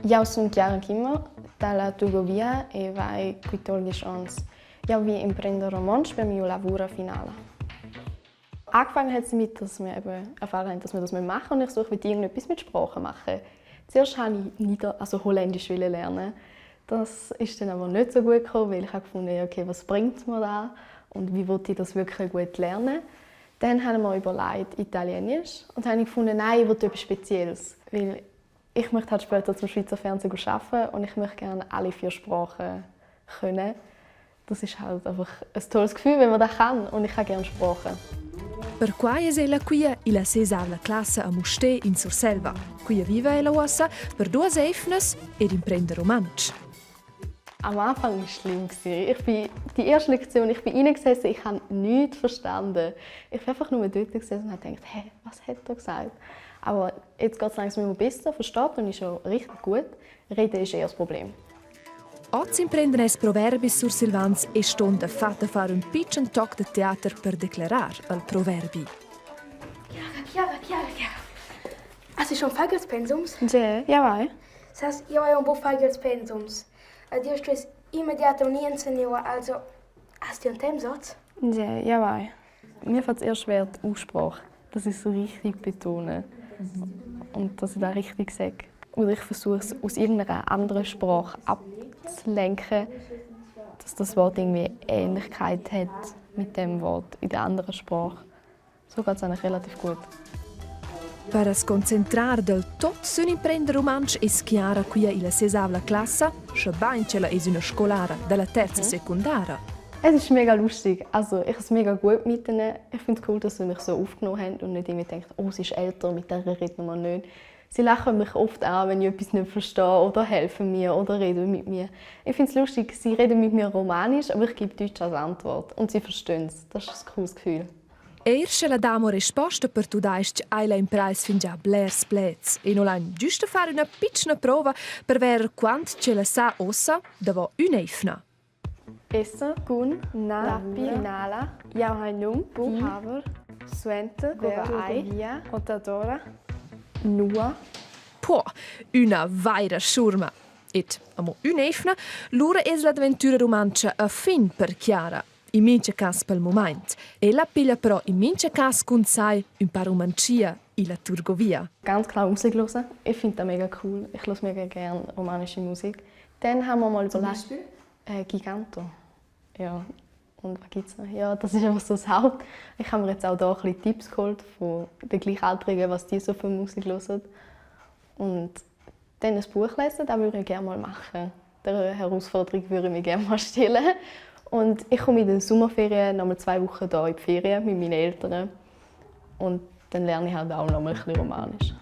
Jau sun Chiara Kimmer dalla Turgovia e vai 14 onns. Jau vi emprender romontsch per miu lavur finala. Angefangen hat es damit, dass wir eben erfahren haben, dass wir das machen müssen und ich so, ich will irgendetwas mit Sprache machen. Zuerst wollte ich Nieder also Holländisch lernen. Das ist dann aber nicht so gut gekommen, weil ich habe gefunden, okay, was bringt mir da und wie wollte ich das wirklich gut lernen? Dann haben wir überlegt, Italienisch und dann habe ich gefunden, nein, ich will etwas Spezielles, weil ich möchte halt später zum Schweizer Fernsehen arbeiten und ich möchte gerne alle vier Sprachen können. Das ist halt einfach ein tolles Gefühl, wenn man das kann und ich habe gerne Sprachen. Perquai es ella quia illa sesavla classa a Mustér in Surselva. Quia viva ella uossa per duos eivnas ed imprenda rumantsch. Am Anfang war es schlimm. Ich bin, die erste Lektion, ich bin reingesessen, ich habe nichts verstanden. Ich bin einfach nur dort gesessen und habe gedacht, hä, was hat er gesagt? Aber jetzt geht es langsam immer besser, versteht und ist schon richtig gut. Reden ist eher das Problem. Oz imprendan els proverbis sursilvans e ston dafatta far ün pitschen toc da teater per declerar al proverbi. Chiara, Chiara, Chiara, Chiara. Hast du schon fagels pensums? Sì, ja vai. Sas, io hai un po fagels pensums. Ed io stuess immediatamente insegnare, also hast du un temps oz? Sì, ja vai. Mir fällt es eher schwer, die Aussprache. Das ist so richtig betonen. Und dass ich das richtig sage. Oder ich versuche es aus irgendeiner anderen Sprache abzulenken, dass das Wort irgendwie Ähnlichkeit hat mit dem Wort in der anderen Sprache. So geht es eigentlich relativ gut. Per as concentrar del tot sün imprender rumantsch es Chiara quia illa sesavla classa, schabain ch'ella es üna scolara da la terza secundara. Es ist mega lustig. Also, ich habe es mega gut mit ihnen. Ich finde es cool, dass sie mich so aufgenommen haben und nicht irgendwie denken, oh, sie ist älter, mit der reden wir nicht. Sie lachen mich oft an, wenn ich etwas nicht verstehe oder helfen mir oder reden mit mir. Ich finde es lustig, sie reden mit mir Romanisch, aber ich gebe Deutsch als Antwort und sie verstehen es. Das ist ein cooles Gefühl. Eir sche la dà amo resposta per tudais-ch haila imprais fingià blers pleds e non lain güsta far üna pitschna prova per ver quant ch'ella sa uossa davo ün'eivna. Esser cun na finala jau hai num bu haver suenter ver ei via ottadora nua. Po, üna vaira schurma. Ed amo ün'eivna, lura es l'aventüra rumantscha a fin per Chiara. In mincha cas pel mumaint. Ella piglia però in mincha cas cun sai ün pa rumantschia illa Turgovia. Ganz klar Musik hören. Ich finde das mega cool. Ich höre mega gerne romanische Musik. Dann haben wir mal Zum überlegt, Beispiel? Giganto. Ja, und was gibt's noch? Ja, das ist einfach so das Haupt. Ich habe mir jetzt auch da ein bisschen Tipps geholt von den Gleichaltrigen, was die so für Musik hören. Und dann ein Buch lesen, das würde ich gerne mal machen. Der Herausforderung würde ich mich gerne mal stellen. Und ich komme in den Sommerferien noch mal 2 Wochen hier in die Ferien mit meinen Eltern. Und dann lerne ich halt auch noch mal ein bisschen Romanisch.